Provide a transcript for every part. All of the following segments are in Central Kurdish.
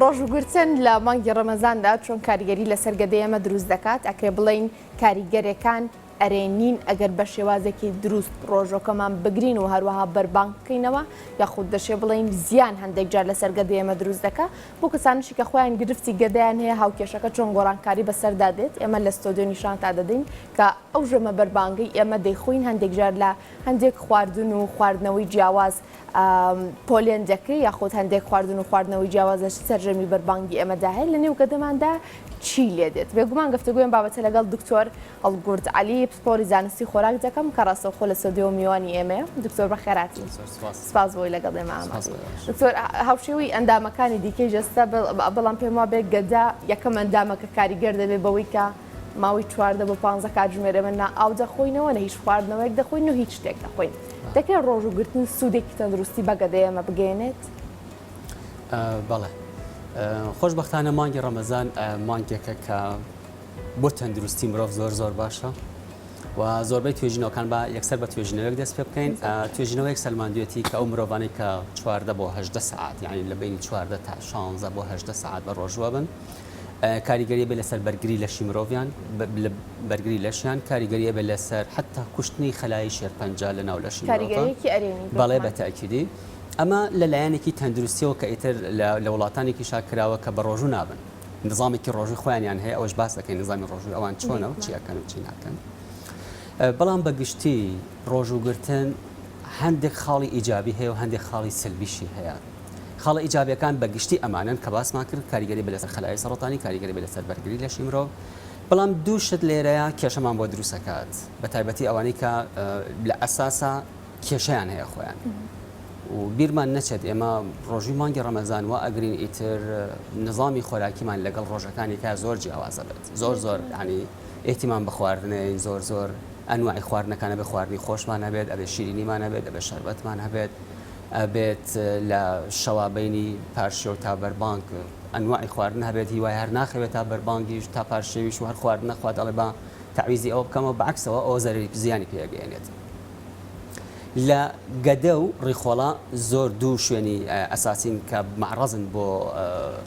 ڕۆژووگرتن لە مانگی ڕەمەزاندا چۆن کاریگەری لەسەر گەدەی ئێمە دروست دەکات؟ ئەکرێ بڵێین کاریگەرێکان ئەرێنین ئەگەر بە شێوازێکی دروست ڕۆژووەکەمان بگرین و هەروەها بەربانگ بکەینەوە، یاخود دەشێ بڵێین زیان هەندێک جار لەسەر گەدەی ئێمە دروست دەکا. بۆ کەسانیشی کە خۆیان گرفتی گەدەیان هەیە هاوکێشەکە چۆن گۆڕانکاری بەسەردا دێت ئێمە لە ستۆدیۆ نیشانتا دەدەین کە ئەو ژەمە بەربانگەی ئێمە دەیخۆین هەندێک جار لە هەندێک خواردن و خواردنەوەی جیاواز پۆلێن دەکرێت یاخود هەندێک خواردن و خواردنەوەی جیاواز لە سەرژەمی بەربانگی ئێمەدا هەیە لە نێو گەدەماندا چی لێ دێت؟ بێگومان گفتوگۆی ئەم بابەتە لەگەڵ دکتۆر هەڵگورد عەلی پسپۆری زانستی خۆراک دەکەم کە ڕاستەوخۆ لە ستۆدیۆ میوانی ئێمەیە. دکتۆر بەخێرهاتی. سپاس بۆی لەگەڵ ئێمە ئامادەی. دکتۆر هاوشێوەی ئەندامەکانی دیکەی جەستە بەڵام پێم وابێ گەدە یەکەم ئەندامە کە کاریگەر دەبێت بەوەی کە ماوەی 14 بۆ 15 کاتژمێر ئێمە نا ئاو دەخۆینەوە نە هیچ خواردنەوەیەک دەخۆین و هیچ شتێک دەخۆین. دەکرێت ڕۆژووگرتن سوودێکی تەندروستی بە گەدەی ئێمە بگەیەنێت؟ بەڵێ خۆشبەختانە مانگی ڕەمەزان مانگێکە کە بۆ تەندروستی مرۆڤ زۆر زۆر باشە و زۆربەی توێژینەوەکان بە یەکسەر بە توێژینەوەیەک دەست پێ بکەین توێژینەوەیەک سەلماندوێتی کە ئەو مرۆڤانەی کە چواردە بۆ هەژدە سەعات یعنی لە بینی چواردە تا شانزە بۆ هەژدە سەعات بە ڕۆژوە بن کاریگەری بێ لەسەر بەرگری لەشی مرۆڤیان بەرگری لەشیان کاریگەری بێ لەسەر حتا کوشتنی خەلای شێرپەنجە لە ناو لەشی کاریگەریەکی ئەرێنی بەڵێ بە تاکیدی ئەمە لە لایەنێکی تەندروستیەوە کە ئیتر لە وڵاتانێکیشا کراوە کە بە ڕۆژوو نابن نظامێکی ڕۆژووی خۆیانیان هەیە ئەوەش باس دەکەین نظامی ڕۆژووی ئەوان چۆنە و چی ئەکەن و چی ناکەن بەڵام بە گشتی ڕۆژووگرتن هەندێک خاڵی ئیجابی هەیە و هەندێک خاڵی سلبیشی هەیە خاڵە ئیجابیەکان بە گشتی ئەمانەن کە باسمان کرد کاریگەری بە لەسەر خەلای سەڕەتانی کاریگەری بە لەسەر بەرگری لەشی مرۆڤ بەڵام دوو شت لێرەیە کێشەمان بۆ دروستەکات بە تایبەتی ئەوانەی کە لە ئەساسا کێشەیان هەیە خۆیان و بیرمان نەچێت ئێمە ڕۆژووی مانگی ڕەمەزان وا ئەگرین ئیتر نظامی خۆراکیمان لەگەڵ ڕۆژەکانی کە زۆر جیاوازە بێت زۆر زۆر ینی ئیهتیمام بە خواردنەین زۆر زۆر ئەنواعی خواردنەکانە بێ خواردنی خۆشمان هەبێت ئەبێ شیرینیمان هەبێت ئەبێ شەربەتمان هەبێت ئەبێت لە شەوا بینی پارشێو تا بەربانگ ئەنواعی خواردن هەبێت هیوای هەر ناخەوێت تا بەربانگیش تا پارشێویش و هەر خواردن نەخوات ئەڵێ با تەعویزی ئەوە بکەمەوە بەعکسەوە ئەوە زەرەری زیانی پێگەیەنێت. لە گەدە و ڕیخۆڵە زۆر دوو شوێنی ئەساسین کە مەعڕەزن بۆ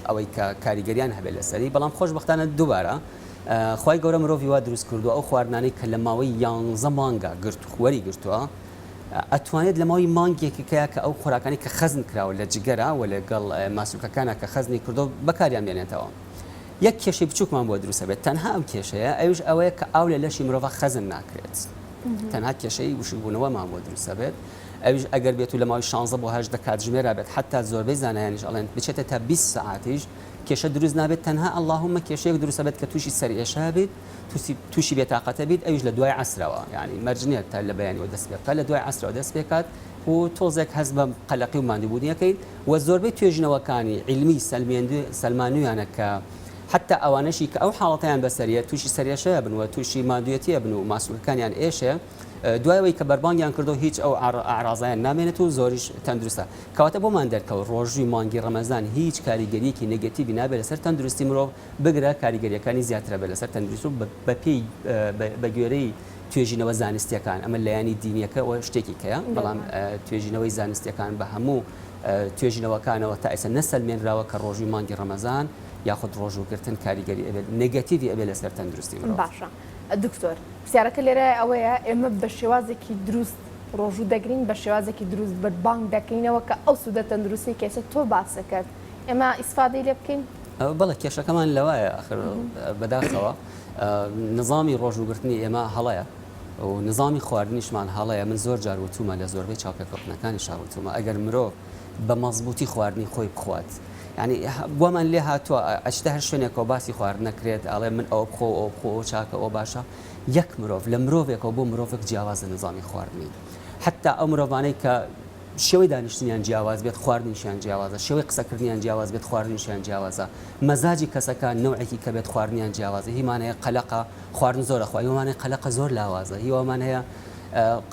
ئەوەی کە کاریگەریان هەبێت لەسەری، بەڵام خۆشبەختانە دووبارە خوای گەورە مرۆڤی وا دروست کردووە ئەو خواردنانەی کە لە ماوەی یانزە مانگا گرت وەری گرتووە ئەتوانێت لە ماوەی مانگێکەکەیا کە ئەو خۆراکانی کە خەزن کراوە لە جگەرا و لەگەڵ ماسولکەکانا کە خەزنی کردووە بەکاریان بێنێتەوە. یەک کێشەی بچووکمان بۆ دروست ئەبێت تەنها ئەم کێشەیە ئەویش ئەوەیە کە ئاو لە لەشی مرۆڤ خەزن ناکرێت. تەنها کێشەی وشکبوونەوەمان بۆ دروست ئەبێت ئەویش ئەگەر بێت و لە ماوەی 16 بۆ 18 کاتژمێرا بێت حتا زۆربەی زانایانیش ئەڵێن بچێتە تا 20 سەعاتیش کێشە دروست نابێت تەنها اللهم کێشەیەک دروست ئەبێت کە تووشی سەرئێشە بیت تووشی بێتاقەتە بیت ئەویش لە دوای عەسرەوە یعنی مەرج نییە تا لە بەیانیەوە دەست پێ بکات لە دوای عەسرەوە دەست پێ کات و تۆزێک هەست بە قەلەقی و ماندووبوونیەکەی و زۆربەی توێژینەوەکانی عیلمی سەلمانویانە کە حەتتا ئەوانەشی کە ئەو حاڵەتەیان بەسەریە تووشی سەرئێشەیە بن و تووشی ماندوێتیە بن و ماسولکەکانیان ئێشێ دوای ئەوەی کە بەربانگیان کردو هیچ ئەو ئەعرازایان نامێنێت و زۆریش تەندروستە کەواتە بۆمان دەرکەوت ڕۆژووی مانگی ڕەمەزان هیچ کاریگەریەکی negative ی نابێت لەسەر تەندروستی مرۆڤ بگرە کاریگەریەکانی زیاترە بێت لەسەر تەندروست و بەپێی بەگوێرەی توێژینەوە زانستیەکان ئەمە لایەنی دینیەکە و شتێکی کەیە بەڵام توێژینەوەی زانستیەکان بە هەموو توێژینەوەکانەوە تا ئێستا نەسەلمێنراوە کە ڕۆژووی مانگی ڕەمەزان یاخود ڕۆژووگرتن کاریگەری ئەبێت negative ی ئەبێت لەسەر تەندروستی مرۆڤ. باشە دکتۆر پرسیارەکە لێرە ئەوەیە ئێمە بە شێوازێکی دروست ڕۆژوو دەگرین بە شێوازێکی دروست بەربانگ دەکەینەوە کە ئەو سوودە تەندروستی کە ئێستا تۆ باست کرد ئێمە ئیسفادەی لێ بکەین؟ بەڵێ کێشەکەمان لەوایە ئەخر بەداخەوە نظامی ڕۆژووگرتنی ئێمە هەڵەیە و نظامی خواردنیشمان هەڵەیە من زۆر جار وتومە لە زۆربەی چاوپێکەوتنەکانیشا وتومە ئەگەر مرۆڤ بە مەزبوتی خواردنی خۆی بخوات یعنی وامان لێ هاتووە ئەچتە هەر شوێنێکەوە باسی خواردن نەکرێت ئەڵێ من ئەوە بخۆ ئەوە بخۆ ئەوە چاکە ئەوە باشە یەک مرۆڤ لە مرۆڤێکەوە بۆ مرۆڤێک جیاوازە نظامی خواردنی حتا ئەو مرۆڤانەی کە شێوەی دانیشتنیان جیاواز بێت خواردنیشیان جیاوازە شێوەی قسەکردنیان جیاواز بێت خواردنیشیان جیاوازە مەزاجی کەسەکە نەوعێکی کە بێت خواردنیان جیاوازە هیمان هەیە قەلەقە خواردن زۆر ئەخوا هیوامان هەیە قەلەقە زۆر لاوازە هیوامان هەیە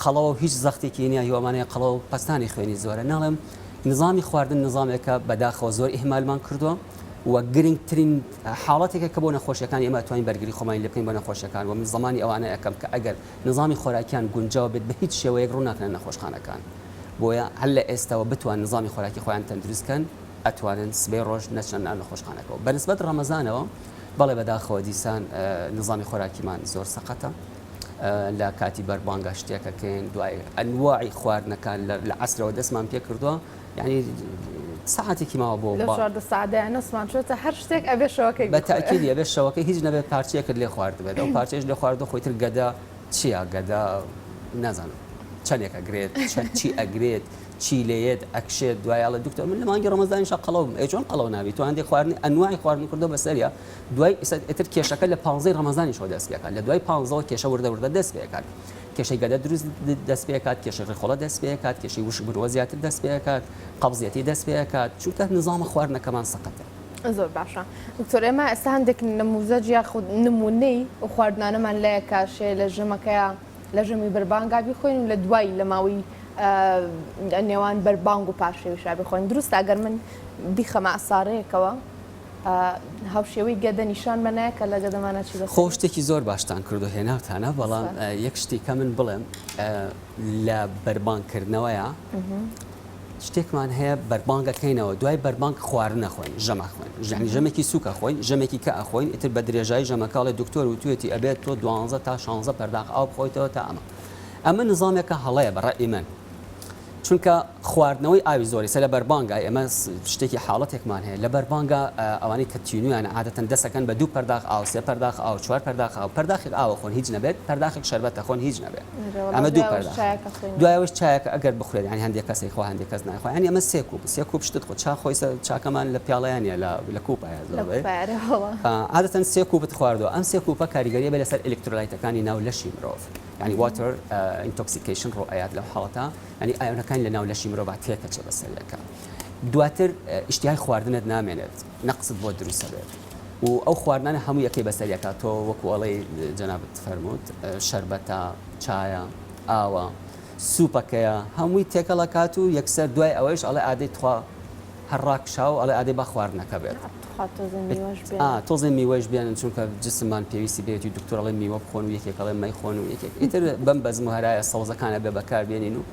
قەڵەوە و هیچ زەختێکی نییە هیوامان هەیە قەڵەوە و پەستانی خوێنی زۆرە ناڵێم نظامی خواردن نظامێکە بەداخەوە زۆر ئیهمالمان کردووە و گرنگترین حاڵەتێکە کە بۆ نەخۆشیەکانی ئێمە توانین بەرگری خۆمانی لێ بکەین بۆ نەخۆشیەکان و من زەمانی ئەوانە ئەکەم کە ئەگەر نظامی خۆراکیان گونجاو بێت بە هیچ شێوەیەک ڕوو ناکەنە نەخۆشخانەکان بۆیە هەر لە ئێستاوە بتوان نظامی خۆراکی خۆیان تەندروست کەن. ئەتوانن سبەی ڕۆژ نەچنە ناو نەخۆشخانەکەوە. بە نسبەت ڕەمەزانەوە بەڵێ بەداخەوە دیسان نزامی خۆراکیمان زۆر سەقەتە. لە کاتی بەربانگا شتێکەکەین دوای ئەنواعی خواردنەکان لە عەسرەوە دەستمان پێ کردووە یعنی سەعاتێکی ماوە بۆ لە 14 سەعاتدا نەسمان چۆتە هەر شتێک ئەبێ شەوەکەی بە تاکیدی ئەبێ شەوەکەی هیچ نەبێت پارچەیەکت لێ خواردبێت ئەو پارچەیەش لێ خواردووە خۆی تر گەدە چییە گەدە نازانم چەندێک ئەگرێت چەند چی ئەگرێت چی لێیەت ئەکشێت دوای ئەڵێ دکتۆر من لە مانگی ڕەمەزانیشا قەڵەو بم ئێ چۆن قەڵەو نابی تۆ هەندێک خواردنی ئەنواعی خواردن کردووە بەسەریا دوای ئیستا ئیتر کێشەکە لە پانزەی ڕەمەزانیشەوە دەست پێکات لە دوای پانزەوە کێشە وردە وردە دەست پێکات کێشەی گەدە دروست دەست پێکات کێشەی ڕیخۆڵە دەست پێکات کێشەی وشکبوونەوە زیاتر دەست پێکات قەبزیەتی دەست پێکات چونکە نظامە خواردنەکەمان سەقەتە. زۆر باشە دکتۆر ئێمە ئێستا هەندێک نموزەج یاخود نمونەی ئەو خواردنانەمان لایە کە شێ لە ژەمەکەیا لە ژەمی بەربانگا بیخۆین و لە دوای لە ماوەی نێوان بەربانگ و پارشێویشا بیخۆین دروستە ئەگەر من بیخەمە عەسارەیەکەوە هاوشێوەی گەدە نیشان بەنایە کە لە گەدەمانە چی بەسەر خۆ شتێکی زۆر باشتان کردو هێناوتانە بەڵام یەک شتی کە من بڵێم لە بەربانگ کردنەوەیە شتێکمان هەیە بەربانگ ئەکەینەوە دوای بەربانگ خواردن ئەخۆین ژەم ئەخۆین ژەنی ژەمێکی سوک ئەخۆین ژەمێکی کە ئەخۆین ئیتر بە درێژایی ژەمەکە ئەڵێ دکتۆر وتوێتی ئەبێت تۆ دوانزە تا شانزە پەرداخ ئاو بخۆیتەوە تا ئەمە ئەمە نظامێکە هەڵەیە بە ڕەئی من چونکە خواردنەوەی ئاوی زۆر ئێستا لە بەربانگا ئێمە شتێکی حاڵەتێکمان هەیە لە بەربانگا ئەوانەی کە تینویانە عادەتەن دەسەکەن بە دوو پەرداخ ئاو سێ پەرداخ ئاو چوار پەرداخ ئاو پەرداخێک ئاوە خۆن هیچ نەبێت پەرداخێک شەربەتە خۆن هیچ نەبێت ئەمە دوو پەرداخ دوای ئەوەش چایەکە ئەگەر بخورێت یانی هەندێک کەس ئەیخوا هەندێک کەس نایخوا یانی ئەمە سێ کوپ سێ کوپ شتت خۆ چا خۆی چاکەمان لە پیاڵەیان نیە لە لە کوپە هەیە زۆربەی عادەتەن سێ کوپت خواردووە ئەم سێ کوپە کاریگەریە بێ لەسەر ئەلکترۆلایتەکانی ناو لەشی مرۆڤ یانی water intoxication ڕۆ ئەیات لەو حاڵەتە یانی ئایۆنەکانی لە ناو لەشی مرۆڤ تێکەچێ بەسەریەکە دواتر ئیشتیهای خواردنت نامێنێت نەقست بۆ دروستە بێت و ئەو خواردنانە هەموو یەکەی بەسەریەکە تۆ وەکو ئەڵێی جەنابت فەرمووت شەربەتە چایە ئاوە سوپەکەیە هەمووی تێکەڵ ئەکات و یەکسەر دوای ئەوەیش ئەڵێ ئادەی تخوا هەر ڕاکشاو ئەڵێ ئادەی با خواردنەکە بێت تخوا تۆزێ میوەش بێنن. ئا تۆزێ میوەیش بێنن چونکە جسممان پێویستی پێیەتی دکتۆر ئەڵێ میوە بخۆن و یەکێک ئەڵێ مەیخۆن و یەکێک ئیتر بەم بەزم و هەرایە سەوزەکان ئەبێ بەکار بێنین و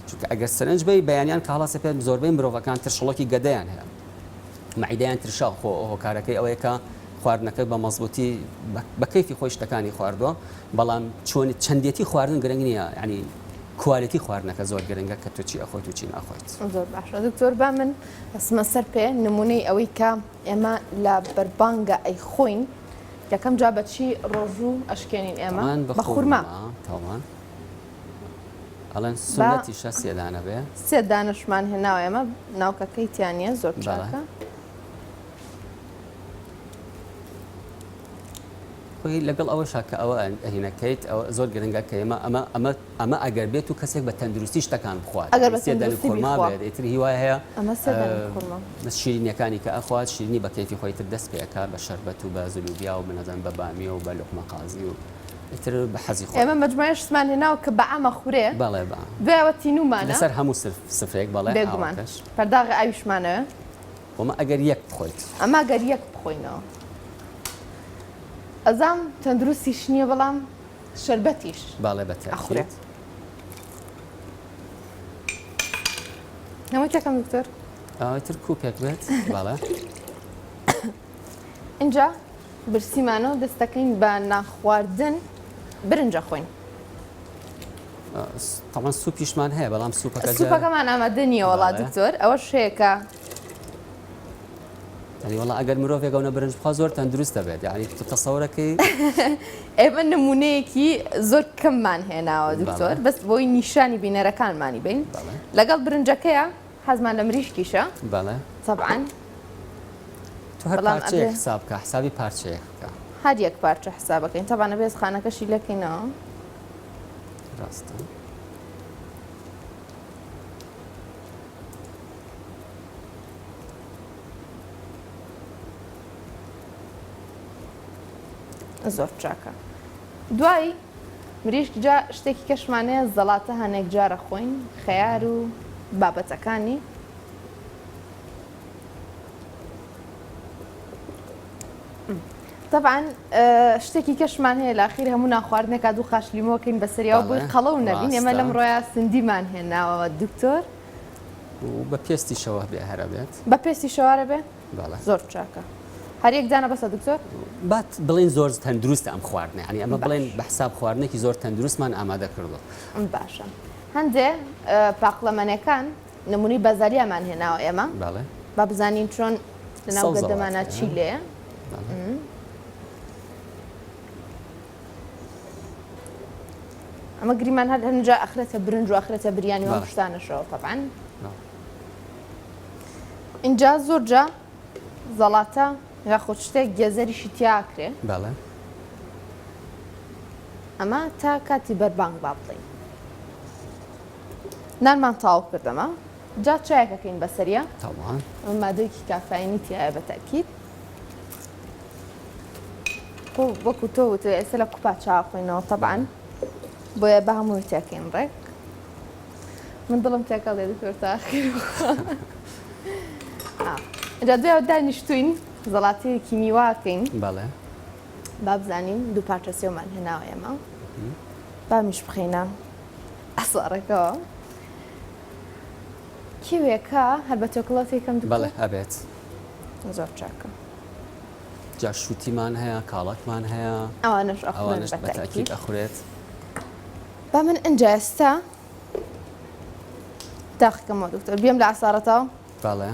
چونکە ئەگەر سەرنج بەی بەیانیان کە هەڵەسێ پێت زۆربەی مرۆڤەکان ترشەڵۆکی گەدەیان هەیە مەعیدەیان ترشاو خۆ هۆکارەکەی ئەوەیە کە خواردنەکە بە مەزبوتی بە کەیفی خۆی شتەکانی خواردووە بەڵام چۆنی چەندێتی خواردن گرنگ نییە یعنی quality خواردنەکە زۆر گرنگە کە تۆ چی ئەخۆیت و چی ناخۆیت. زۆر باشە دکتۆر با من ئەچمە سەر پێ نمونەی ئەوەی کە ئێمە لە بەربانگە ئەیخۆین یەکەم جا بە چی ڕۆژوو ئەشکێنین ئێمە بە خورما تاوان ئەڵێن سونەتیشە سێ دانە بێ سێ دانەشمان هێناوە ئێمە ناوکەکەی تیا نییە زۆر چاکە. خۆی لەگەڵ ئەوەشا کە ئەوە ئەهینەکەیت ئەوە زۆر گرنگە کە ئێمە ئەمە ئەمە ئەمە ئەگەر بێت و کەسێک بە تەندروستی شتەکان بخوات ئەگەر بە سێ دەنک تەندروستی خورما بیخوا بێت ئیتر هیوای هەیە ئەمە سێ دەنک خورما بەس شیرینیەکانی کە ئەخوات شیرینی بە کەیفی خۆی تر دەست پێ ئەکات بە شەربەت و بە زلوبیا و بنەزان بە بامیە و بە لوقمە قازی و ئیتر بە حەزی خۆی. ئێمە مەجموعەی شتمان هێناوە کە بە عامە خورێ بەڵێ بە دوایەوە تینوومانە لەسەر هەموو سفرەیەک بەڵێ بێگومان ئاوەکەش پەرداغی ئاویشمانەوێ. ئەمە ئەگەر یەک بخۆیت. ئەمە گەر یەک بخۆینەوە. ئەزام تەندروستیش نییە بەڵام شەربەتیش بەڵێ بە ئەخورێ. تەئکید. هەمووی تێکەم دکتۆر؟ ئەوەی تر کوپێک بێت بەڵێ. ئینجا برسیمانەوە دەستەکەین بە نانخواردن برنج ئەخۆین. تەبعەن سوپیشمان هەیە بەڵام سوپەکە سوپەکەمان ئامادە نییە وەڵا دکتۆر ئەوەش هەیە کە یعنی وەڵا ئەگەر مرۆڤێک ئەونە برنج بخوا زۆر تەندروست دەبێت یعنی تۆ تەسەورەکەی ئێمە نمونەیەکی زۆر کەممان هێناوە دکتۆر بەس بۆی نیشانی بینەرەکانمانی بین لەگەڵ برنجەکەیە حەزمان لە مریشکیشە بەڵێ تەبعەن تۆ هەر پارچەیەک حساب بکە حسابی پارچەیەک بکە هەر یەک پارچە حسابەکەین تەبعەن ئەبێ خانەکەشی لەکەینەوە ڕاستە زۆر چاکە دوای مریشک جا شتێکی کەشمانەیە زەڵاتە هەنێک جارە خۆین خەیار و بابەتەکانی تەبعەن شتێکی کەشمان هەیە لە ئەخیر هەموو نانخواردنێکا دوو قاش لیمۆکەین بەسەریەوە بۆی قەڵەو نەبین ئێمە لەم ڕۆیا سندیمان هێناوە دکتۆر. و بە پێستیشەوە بێ هەرە بێت. بە پێستیشەوە هەرە بێ؟ بەڵێ. زۆر چاکە. هەر یەک دانە بەسە دکتۆر؟ با بڵێین زۆر تەندروستە ئەم خواردنە یانی ئەمە بڵێن بە حساب خواردنێکی زۆر تەندروستمان ئامادە کردووە. باشە هەندێ پاقلەمەنێکان نمونەی بەزالیامان هێناوە ئێمە بەڵێ با بزانین چۆن لەناو گەدەمانە چی لێیە. ئەمە گریمان هەر هەنجا ئەخرێتە برنج و ئەخرێتە بریانی و شتانەشەوە تەبعەن ئینجا زۆر جا زەڵاتە یاخود شتێک گێزەریشی تیاکرێ بەڵێ ئەمە تا کاتی بەربانگ با بڵێین نانمان تەواو کردەمە جا چایەکەکەین بەسەریە تەوان ئەمە مادەیەکی کافاینی تایە بە تاکید وەکو تۆ وتت ئێستا لە کوپا چا خۆینەوە تەبعەن بۆیە بە هەمووی تێکەین ڕێک من دڵم تێکەڵ دێ دکتۆر تا ئاخیر جا دوای دانیشتوین زەڵاتەیەکی میواکەین بەڵێ با بزانین دوو پارچە سێومان هێناوە ئێمە بامیش بخەینە ئەسوارەکەوە کیوێکە هەر بە تۆکڵە تێکەم بەڵێ ئەبێت زۆر چاکە جا شووتیمان هەیە کاڵەکمان هەیە ئەوانەش ئەوانەش بەتاکیت ئەخورێت با من ئینجا ئێستا تاقیکەمەوە دکتۆر بیم لە عسارەتەوە بەڵێ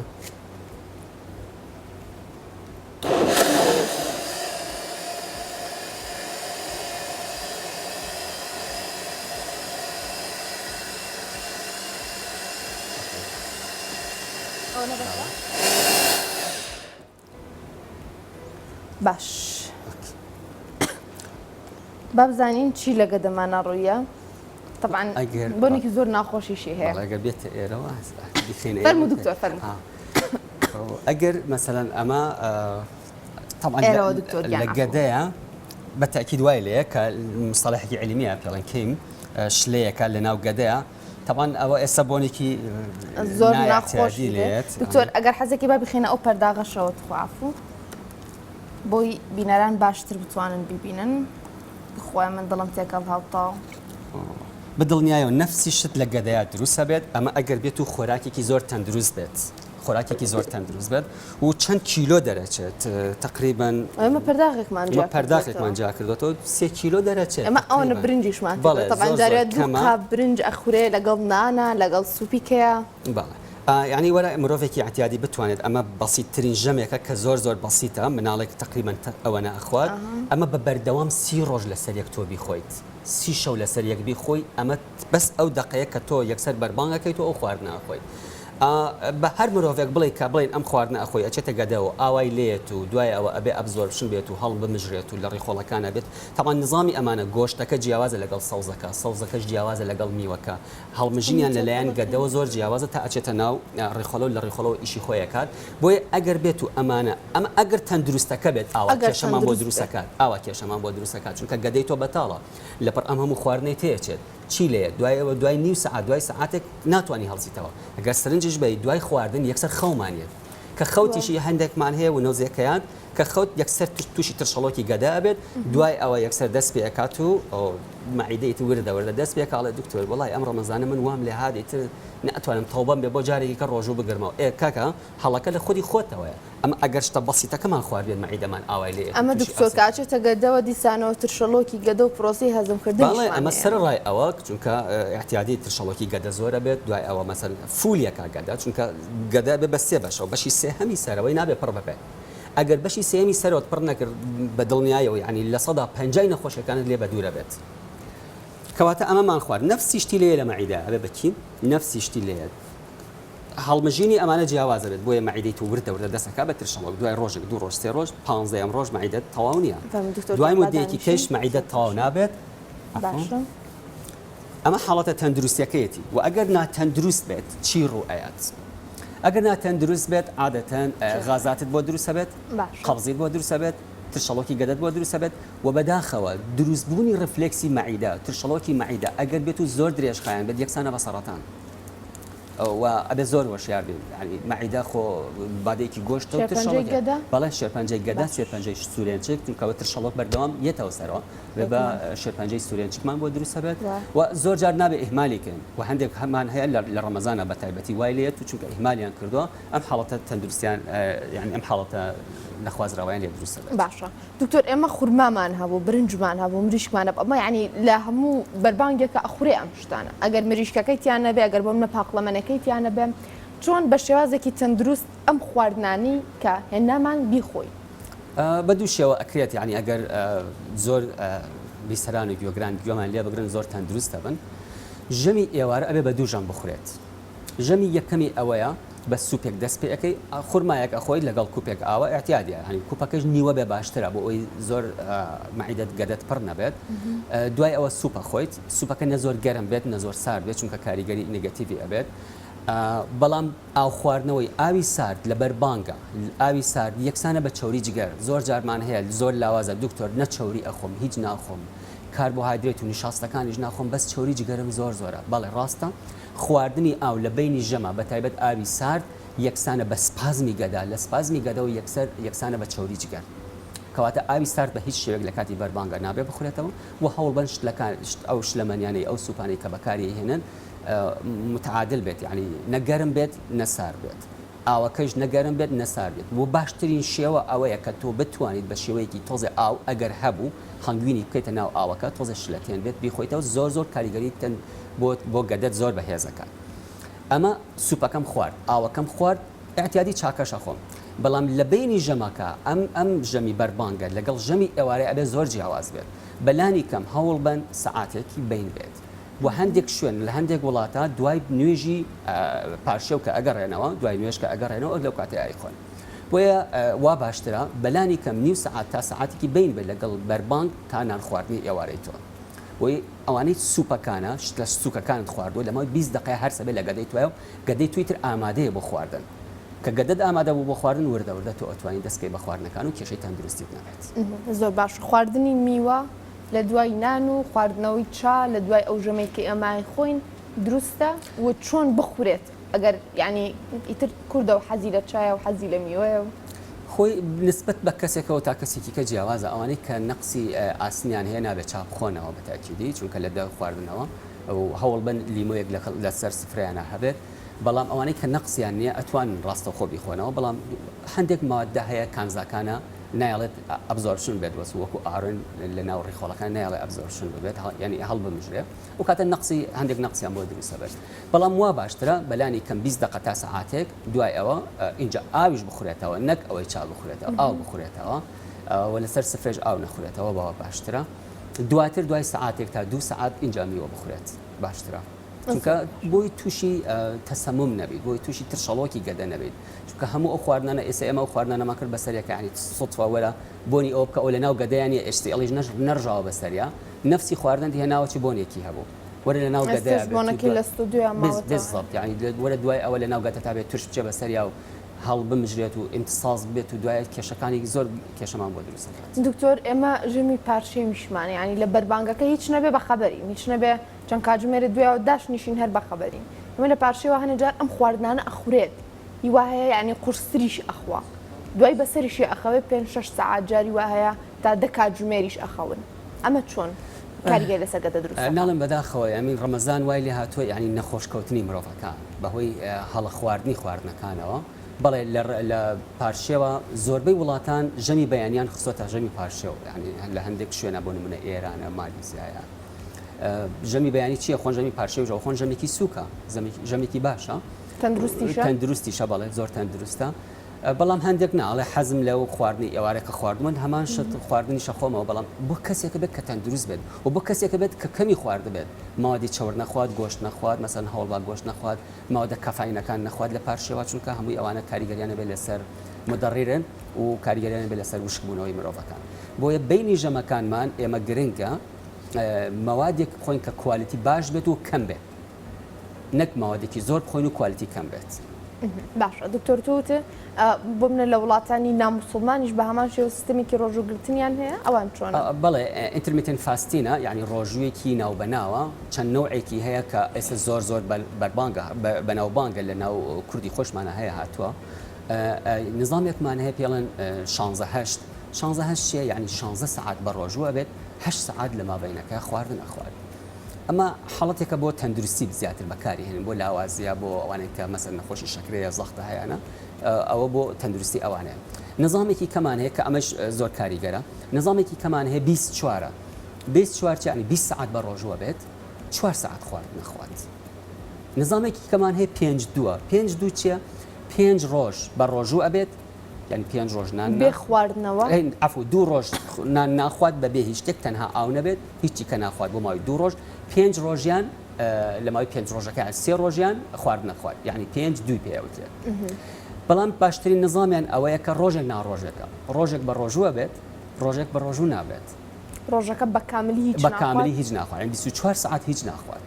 باش با بزانین چی لە گەدەمانە ڕوویە طبعا بۆنێکی زۆر ناخۆشیشی هەیە ئەگەر بێتە ئێرەوە فەرموو دکتۆر فەرموو ئەگەر مەسەلەن ئەمە طبعا ئێرەوە دکتۆر لە گەدەیە بە تاکید وای لێیە کە مستەڵحێکی عیلمیە پێڵێن کەیم شلەیەکە لە ناو گەدەیە تەبان ئەوە ئێستا بۆنێکی زۆر ناخۆشی لێت دکتۆر ئەگەر حەزێکی با بخێنە ئەو پەرداغەشەوە تخوافو بۆی بینەران باشتر بتوانن ببینن بخوای من دڵم تێکەڵ هاوتاو. بە دڵنیایەوە نەفسی شت لە گەدەیا دروست ئەبێت ئەمە ئەگەر بێت و خۆراکێکی زۆر تەندروست بێت خۆراکێکی زۆر تەندروست بێت و چەند کیلۆ دەرەچێت تقریبا ئێمە پەرداخێکمان جیا پەرداخێکمان جیا کردوەوە سێ کیلۆ دەرەچێت ئەمە ئەوەنە برنجیشمان تەبعەن جارێ دوو قاپ برنج ئەخورێ لەگەڵ نانە لەگەڵ سوپی کەیە بەڵێ یانی وەرە مرۆڤێکی ئیعتیادی بتوانێت ئەمە بەسیتترین ژەمێکە کە زۆر زۆر بەسیتە مناڵێک تقریبا ئەوەنە ئەخوات ئەمە بە بەردەوام سی ڕۆژ لەسەر یەک تۆ بیخۆیت سی شەو لەسەر یەک بیخۆی ئەمە بەس ئەو دەقەیە کە تۆ یەکسەر بەربانگ ئەکەیت و ئەو خواردنە ئەخۆیت بە هەر مرۆڤێک بڵێ کە بڵێن ئەم خواردنە ئەخۆی ئەچێتە گەدەوە ئاوای لێت و دوای ئەوە ئەبێ absorption بێت و هەڵم بمژرێت و لە ڕیخۆڵەکانە بێت تەبعەن نیزامی ئەمانە گۆشتەکە جیاوازە لەگەڵ سەوزەکە سەوزەکەش جیاوازە لەگەڵ میوەکە هەڵمژینیان لەلایەن گەدەوە زۆر جیاوازە تا ئەچێتە ناو ڕیخۆڵە و لە ڕیخۆڵەوە ئیشی خۆی ئەکات بۆیە ئەگەر بێت و ئەمانە ئەمە ئەگەر تەندروستەکە بێت ئاوا کێشەمان بۆ دروست ئەکات ئاوا کێشەمان بۆ دروست ئەکات چونکە گەدەی تۆ بەتاڵە لەپڕ ئەم هەموو خواردنەی تێئەچێت چی لێیە دوای ئەوە دوای نیو سەعات دوای سەعاتێک ناتوانی هەڵسیتەوە ئەگەر سەرنجیش بەی دوای خواردن یەکسەر خەومان یەت کە خەوتیشی هەندێکمان هەیە و نەوزێکەیان کە خەوت یەکسەر تووشی ترشەڵۆکی گەدە ئەبێت دوای ئەوە یەکسەر دەست پێ ئەکات و مەعیدە ئیتر وردە وردە دەست پێ ئەکا ئەڵێ دکتۆر وەڵای ئەم ڕەمەزانە من وام لێ هات ئیتر ناتوانم تەوبەم بێ بۆ جارێکی کە ڕۆژوو بگرمەوە ئێ کاکە هەڵەکە لە خودی خۆتەوەیە ئەمە ئەگەر شتە بەسیتەکەمان خواردبێت مەعیدەمان ئاوای لێ ئەمە دکتۆر کە ئەچێتە گەدەوە دیسانەوە ترشەڵۆکی گەدە و پرۆسەی هەزمکردنیشمان بەڵێ ئەمە سەرەڕای ئەوە چونکە ئیعتیادی ترشەڵۆکی گەدە زۆرە بێت دوای ئەوە مەسەن فولیەکە گەدە چونکە گەدە بێ بە سێ بەشەوە بەشی سێهەمی سەرەوەی نابێ پڕ ببێت ئەگەر بەشی سێیەمی سەرەوەت پڕ نەکرد بە دڵنیایەوە یانی 50% نەخۆشیەکانت لێ بەدوورە بێت کەواتە ئەمەمان خوارد نەفسی شتی لێیە لە مەعیدە ئەبێ بە کیم نەفسی شتی لێیە هەڵمژینی ئەمانە جیاوازە بێت بۆیە مەعیدەی تۆ وردە وردە دەست ئەکا بە ترشەڵۆک دوای ڕۆژێک دوو ڕۆژ سێ ڕۆژ پانزەیەم ڕۆژ مەعیدەت تەواو نییە دوای مدەیەکی کەش مەعیدەت تەواو نابێت ئەمە حاڵەتە تەندروستیەکەیەتی و ئەگەر ناتەندروست بێت چی ڕوو ئەیات ئەگەر ناتەندروست بێت عادەتەن غازاتت بۆ دروست ئەبێت قەبزیت بۆ دروست ئەبێت ترشەڵۆکی گەدەت بۆ دروست ئەبێت و بەداخەوە دروستبوونی reflux ی مەعیدە ترشەڵۆکی مەعیدە ئەگەر بێت و زۆر درێژخایەن بێت یەکسانە بە سەڕەتان. و ئەبێ زۆر هۆشیار بین یانی مەعیدە خۆ مادەیەکی گۆشتە و شێرپەنجەی ترشەڵۆک گەدە؟ بەڵێ شێرپەنجەی گەدە باش. شێرپەنجەی سورێنچک چونکە ئەوە ترشەڵۆک بەردەوام یەتەوە سەرەوە بێ بە بێگومان. شێرپەنجەی سورێنچکمان بۆ دروست ئەبێت وا. و زۆر جار نابێ ئیهمالی کەین و هەندێک هەمان هەیە لە لە ڕەمەزانا بە تایبەتی وای لێیەت و چونکە ئیهمالیان کردووە ئەم حاڵەتە تەندروستیان یانی ئەم حاڵەتە نەخوازراوەیان لێ دروست ئەبێت. باشە دکتۆر ئێمە خورمامان هەبوو برنجمان هەبوو مریشکمان هەبوو ئەمە یانی لە هەموو بەربانگێکا ئەخورێ ئەم شتانە ئەگەر مریشکەکەی تیا نەبێ ئەگەر بۆ منە پاقلەمەنەکەی تیا نەبێ چۆن بە شێوازێکی تەندروست ئەم خواردنانەی کە هێنامان بیخۆین؟ بە دوو شێوە ئەکرێت یانی ئەگەر زۆر بیسەران و گوێگران گوێمان لێ بگرن زۆر تەندروست ئەبن ژەمی ئێوارە ئەبێ بە دوو ژەم بخورێت ژەمی یەکەمی ئەوەیە بە سوپێک دەست پێ ئەکەی خورمایەک ئەخۆیت لەگەڵ کوپێک ئاوە ئیعتیادیە یانی کوپەکەش نیوە بێ باشترە بۆ ئەوەی زۆر مەعیدەت گەدەت پڕ نەبێت دوای ئەوە سوپ ئەخۆیت سوپەکە نە زۆر گەرم بێت نە زۆر سارد بێت چونکە کاریگەری negative ی ئەبێت بەڵام ئاو خواردنەوەی ئاوی سارد لە بەربانگە ئاوی سارد یەکسانە بە چەوری جگەر زۆر جارمان هەیە زۆر لاوازە دکتۆر نە چەوری ئەخۆم هیچ ناخۆم کاربۆهایدرێت و نیشاستەکانیش ناخۆم بەس چەوری جگەرم زۆر زۆرە بەڵێ ڕاستە خواردنی ئاو لە بەینی ژەمە بە تایبەت ئاوی سارد یەکسانە بە سپازمی گەدە، لە سپازمی گەدەوە یەکسەر یەکسانە بە چەوری جگەر. کەواتە ئاوی سارد بە هیچ شێوەیەک لە کاتی بەربانگا نابێ بخورێتەوە و هەوڵبەن شتلەکان ئەو شلەمەنیانەی ئەو سوپانەی کە بەکاری ئەیهێنن متعادل بێت یانی نە گەرم بێت نە سارد بێت. ئاوەکەیش نە گەرم بێت نە سارد بێت و باشترین شێوە ئەوەیە کە تۆ بتوانیت بە شێوەیەکی تۆزێ ئاو ئەگەر هەبوو هەنگوینی بکەیتە ناو ئاوەکە تۆزێ شلەتێن بێت بیخۆیتەوە زۆر زۆر کاریگەری تەن بۆ بۆ گەدەت زۆر بەهێزەکات ئەمە سوپەکەم خوارد ئاوەکەم خوارد ئیعتیادی چاکەش ئەخۆم بەڵام لە بەینی ژەمەکە ئەم ئەم ژەمی بەربانگە لەگەڵ ژەمی ئێوارەی ئەبێ زۆر جیاواز بێت بەلانی کەم هەوڵبەن سەعاتێکی بەین بێت و هەندێک شوێن لە هەندێک وڵاتە دوای نوێژی پارشێو کە ئەگەڕێنەوە دوای نوێژ کە ئەگەڕێنەوە لەو کاتەی ئەیخۆن بۆیە وا باشترە بەلانی کەم نیو سەعات تا سەعاتێکی بەین بێت لەگەڵ بەربانگ تا نان خواردنی ئێوارەی تۆ بۆیە ئەوانەی سوپەکانە شتە سوکەکانت خواردووە لە ماوەی 20 دقەیە هەرسە بێت لە گەدەی توایە و گەدەی توی تر ئامادەیە بۆ خواردن کە گەدەت ئامادە بوو بۆ خواردن وردە وردە تۆ ئەتوانی دەست بکەی بە خواردنەکان و کێشەی تەندروستیت نەبێت. زۆر باش خواردنی میوە لە دوای نان و خواردنەوەی چا لە دوای ئەو ژەمەی کە ئێمە ئەیخۆین دروستە و چۆن بخورێت ئەگەر یانی ئیتر کوردە و حەزی لە چایە و حەزی لە میوەیە و. خۆی نسبەت بە کەسێکەوە تا کەسێکی کە جیاوازە ئەوانەی کە نەقسی ئاسنیان هەیە نابێت چا بخۆنەوە بە تاکیدی چونکە لە دوای خواردنەوە و هەوڵبەن لیمۆیەک لەسەر سفرەیانە هەبێت بەڵام ئەوانەی کە نەقسیان نییە ئەتوانن ڕاستەوخۆ بیخۆنەوە بەڵام هەندێک مادە هەیە کانزاکانە نایەڵێت absorption بێت وەس وەکو iron لە ناو ڕیخۆڵەکان نایەڵێ absorption ببێت یعنی هەڵبمژرێ و کاتە نەقسی هەندێک نەقسیان بۆ دروستە بێت بەڵام وا باشترە بەلانی کەم 20 دقە تا سەعاتێک دوای ئەوە ئینجا ئاویش بخورێتەوە نەک ئەوەی چا بخورێتەوە ئاو بخورێتەوە و لەسەر سفرەش ئاو نەخورێتەوە بەوە باشترە دواتر دوای سەعاتێک تا دوو سەعات ئینجا میوە بخورێت باشترە چونکە بۆی تووشی تەسەموم نەبیت بۆی تووشی ترشەڵۆکی گەدە نەبیت چونکە هەموو ئەو خواردنانە ئێستا ئێمە ئەو خواردنانەمان کرد بەسەریەکە یانی سوتفە وەرە بۆنی ئەوە بکە ئەو لەناو گەدەیان نیە HCL یش نەڕژاوە بەسەریا نەفسی خواردنت هێناوە چ بۆنێکی هەبوو وەرە لەناو گەدەیا ئێستاش بۆنەکەی لە ستۆدیۆیا ماوەتەوە. بالضبط یانی وەرە دوای ئەوە لەناو گەدەتا بێت ترش بچێ بەسەریا و هەڵبمژرێت و امتصاص بێت و دوای کێشەکانی زۆر کێشەمان بۆ دروست دەکات. دکتۆر ئێمە ژەمی پارشێویشمان یانی لە بەربانگەکە هیچ نەبێ بەخەبەرین هیچ نەبێ چەند کاتژمێرێ دوایەوە داشنیشین هەر بەخەبەرین ئێمە لە پارشێوە هەنێ جار ئەم خواردنانە ئەخورێت هی وا هەیە یانی قورستریش ئەخوا دوای بەسەریشی ئەخەوێ پێنج شەش سەعات جاری وا هەیە تا دە کاتژمێریش ئەخەون ئەمە چۆن کاریگەری لەسەر گەدە دروست دەکات؟ ناڵێم بەداخەوە یانی ڕەمەزان وای لێ هاتووە یانی نەخۆش کەوتنی مرۆڤەکان بەهۆی هەڵە خواردنی خواردنەکانەوە بەڵێ لە پارشێوە زۆربەی وڵاتان ژەمی بەیانیان خستۆتە ژەمی پارشێو یانی لە هەندێک شوێنە بۆ نمونە ئێرانە مالیزیایە ژەمی بەیانی چییە خۆن ژەمی پارشێویش ئەوخۆن ژەمێکی سووکە ژەمێکی باشە تەندروستیشە تەندروستیشە بەڵێ زۆر تەندروستە بەڵام هەندێک ناڵێ حەزم لەو خواردنی ئێوارە کە خواردمن هەمان شت خواردنی شەخۆمەوە بەڵام بۆ کەسێکە بێت کە تەندروست بێت و بۆ کەسێکە بێت کە کەمی خوارد بێت مادی چەور نەخوات گۆشت نەخوات مەسەن هەوڵبا گۆشت نەخوات مادە کافاینەکان نەخوات لە پارشێوە چونکە هەمووی ئەوانە کاریگەریانە بێت لەسەر مدەڕیرن و کاریگەریان بێت لەسەر وشکبوونەوەی مرۆڤەکان بۆیە بینی ژەمەکانمان ئێمە گرنگە مەوادێک بخۆین کە quality باش بێت و کەم بێت نەک مەوادێکی زۆر بخۆین و quality کەم بێت. باشە دکتۆر تۆ وتت بۆ منە لە وڵاتانی ناموسڵمانیش بە هەمان شێوە سیستەمێکی ڕۆژووگرتنیان هەیە ئەوان چۆنە؟ بەڵێ intermittent fasting ە یانی ڕۆژوویەکی ناوبەناوە چەند نەوعێکی هەیە کە ئێستا زۆر زۆر بەربانگە بەناوبانگە لە ناو کوردی خۆشمانە هەیە هاتووە نظامێکمان هەیە پێڵێن شانزە هەشت شانزە هەشت چیە یعنی شانزە سەعات بە ڕۆژوو ئەبێت هەشت سەعات لە مابەینەکە خواردن ئەخوات ئەمە حاڵەتێکە بۆ تەندروستی زیاتر بەکاری هێنن بۆ لاوازیە بۆ ئەوانەی کە مەسەن نەخۆشی شەکرەیە زەختە هەیانە ئەوە بۆ تەندروستی ئەوانەیە نظامێکی کەمان هەیە کە ئەمەش زۆر کاریگەرە نظامێکی کەمان هەیە 24 24 یعنی 20 سەعات بە ڕۆژوە بێت 4 سەعات خوارد نەخوات نظامێکی کەمان هەیە پێنج دووە پێنج دوو چییە پێنج ڕۆژ بە ڕۆژوو ئەبێت یعنی پێنج ڕۆژ نان بێ خواردنەوە عەفو دوو ڕۆژ نان ناخوات بەبێ هیچ شتێک تەنها ئاو نەبێت هیچی کە ناخوات بۆ ماوەی دوو ڕۆژ پێنج ڕۆژیان لە ماوەی پێنج ڕۆژەکەیان سێ ڕۆژیان خواردن نەخوات یعنی پێنج دووی پێ ئەوترێت بەڵام باشترین نظامیان ئەوەیە کە ڕۆژێک ناڕۆژێکە ڕۆژێک بە ڕۆژووە بێت ڕۆژێک بە ڕۆژوو نابێت ڕۆژەکە بە کاملی هیچ بە کاملی هیچ ناخوات 24 ساعت هیچ ناخوات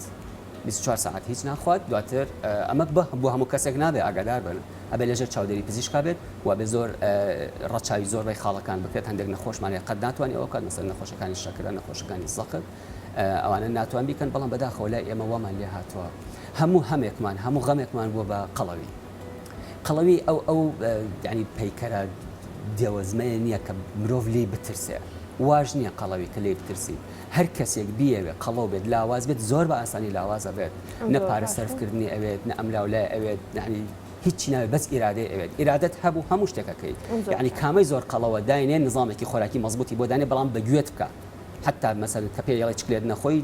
24 ساعت هیچ ناخوات دواتر ئەمە بۆ هەموو کەسێک نابێ ئاگادار بن ئەبێ لەژێر چاودێری پزیشکا بێت و ئەبێ زۆر ڕەچاوی زۆربەی خاڵەکان بکرێت هەندێک نەخۆشمان هەیە قەت ناتوانێت ئەوە بکات مەسەلەن نەخۆشەکانی شەکرە نەخۆشەکانی زەخت ئەوانە ناتوان بیکەن بەڵام بەداخەوە لای ئێمە وامان لێ هاتووە هەموو هەمێکمان هەموو غەمێکمان بووە بە قەڵەوی قەڵەوی ئەو ئەو یعنی پەیکەرە دێوەزمەیە نییە کە مرۆڤ لێی بترسێ واش نییە قەڵەوی کە لێی بترسی هەر کەسێک بیەوێ قەڵەو بێت لاواز بێت زۆر بە ئاسانی لاواز ئەبێت نە پارە سەرف کردنی ئەوێت نە ئەملاولای ئەوێت یعنی هیچی ناوێت بەس ئیرادەی ئەوێت ئیرادەت هەبوو هەموو شتێک ئەکەی یعنی کامەی زۆر قەڵەوە داینێ نظامێکی خۆراکی مەزبوطی بۆ دانێ بەڵام بە گوێت بکە حتا مەسەلەن کە پێ یەڵێ چکلێت نەخۆی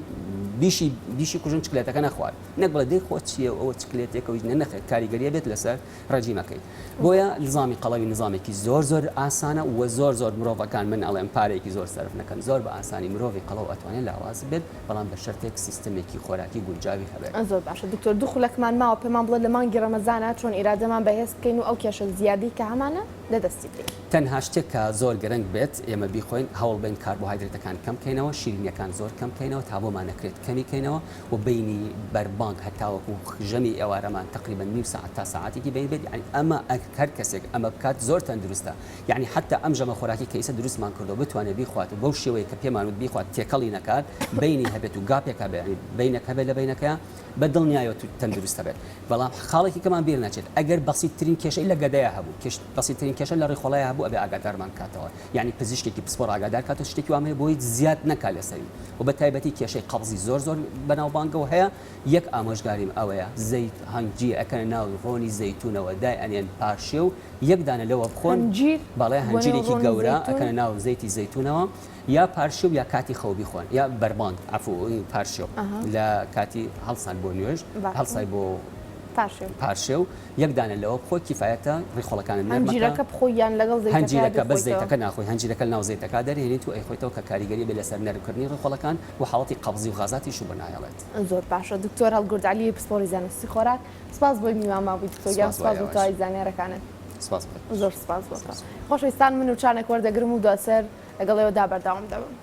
بیشی بیشی کوژن چکلێتەکە نەخوات نەک بڵێ دەی خۆ چییە ئەوە چکلێتێکە و نە نەخێر کاریگەریە بێت لەسەر ڕێجیمەکەی بۆیە نظامی قەڵەوی نظامێکی زۆر زۆر ئاسانە و زۆر زۆر مرۆڤەکان من ئەڵێم پارێکی زۆر سەرف نەکەن زۆر بە ئاسانی مرۆڤی قەڵەو ئەتوانێت لاواز بێت بەڵام بە شەرتێک سیستمێکی خۆراکی گونجاوی هەبێت. زۆر باشە دکتۆر دوو خولەکمان ماوە پێمان بڵێ لە مانگی ڕەمەزانا چۆن ئیرادەمان بەهێز بکەین و ئەو کێشە زیادەی کە هەمانە لە دەستی بدەین. تەنها شتێک کە زۆر گرنگ بێت ئێمە بیخۆین هەوڵ بەین کاربۆهایدرێتەکان کەم کەینەوە شیرینیەکان زۆر کەم کەینەوە تا بۆمان نەکرێت کەمی کەینەوە و بەینی بەربانگ هەتاوەکو ژەمی ئێوارەمان تەقریبەن نیو سەعات تا سەعاتێکی بەین بێت یانی ئەمە هەر کەسێک ئەمە بکات زۆر تەندروستە یانی حەتا ئەم ژەمە خۆراکی کە ئیسە دروستمان کردوە بتوانێت بیخوات و بەو شێوەیە کە پێمان وت بیخوات تێکەڵی نەکات بەینی هەبێت و gap ێک هەبێت یانی بەینێک هەبێت لە بەینەکەیا بە دڵنیایەوە تەندروست هەبێت بەڵام خاڵێکی کەمان بیر نەچێت ئەگەر بەسیتترین کێشەی لە گەدەیا هەبوو کێش بەسیتترین کێشە لە ڕیخۆڵەیا هەبوو ئەبێ ئاگادارمان کاتەوە یانی پزیشکێکی پسپۆڕ ئاگادار کاتەوە شتێکی وام هەیە بۆی زیاد نەکا لەسەری و بە تایبەتی کێشەی قەبزی زۆر زۆر بەناوبانگەوە هەیە یەک ئامۆژگاریم ئەوەیە زەیت هەنجیر ئەکەنە ناو ڕۆنی زەیتونەوە دای ئەنێن پارشێو یەک دانە لەوە بخۆن هەنجیر بەڵێ بۆ نێو هەنجیرێکی ڕۆنی گەورە زەیتون ئەکەنە ناو زەیتی زەیتونەوە یا پارشێو یا کاتی خەو بیخۆن یا بەربانگ عەفو پارشێو ئەها لە کاتی هەڵسان بۆ نوێژ باشە هەڵسای بۆ پارشێو پارشێو یەک دانە لەوە بخۆ کیفایەتە ڕیخۆڵەکانت نەرم ئەکا. هەنجیرەکە بخۆی یان لەگەڵ زەیتەکەیا هەنجیرەکە بەس بیخۆیتەوە؟ زەیتەکە ناخۆی هەنجیرەکە لەناو زەیتەکا دەرهێنیت و ئەیخۆیتەوە کە کاریگەری ئەبێت لەسەر نەرمکردنی ڕیخۆڵەکان و حاڵەتی قەبزی و غازاتیش و بۆ نایەڵێت. زۆر باشە دکتۆر هەڵگورد عەلی پسپۆڕی زانستی خۆراک سپاس بۆی میوانمان بووی دکتۆر گیان سپاس بۆ سپاس بۆ ئێوەش. تەواوی زانیارەکانت. سپاس بۆ تۆش. زۆر سپاس بۆ تۆ. خۆشەویستان من وچانێک وەردەگرم و دواتر لەگەڵ ئێوەدا بەردەوام دەبم.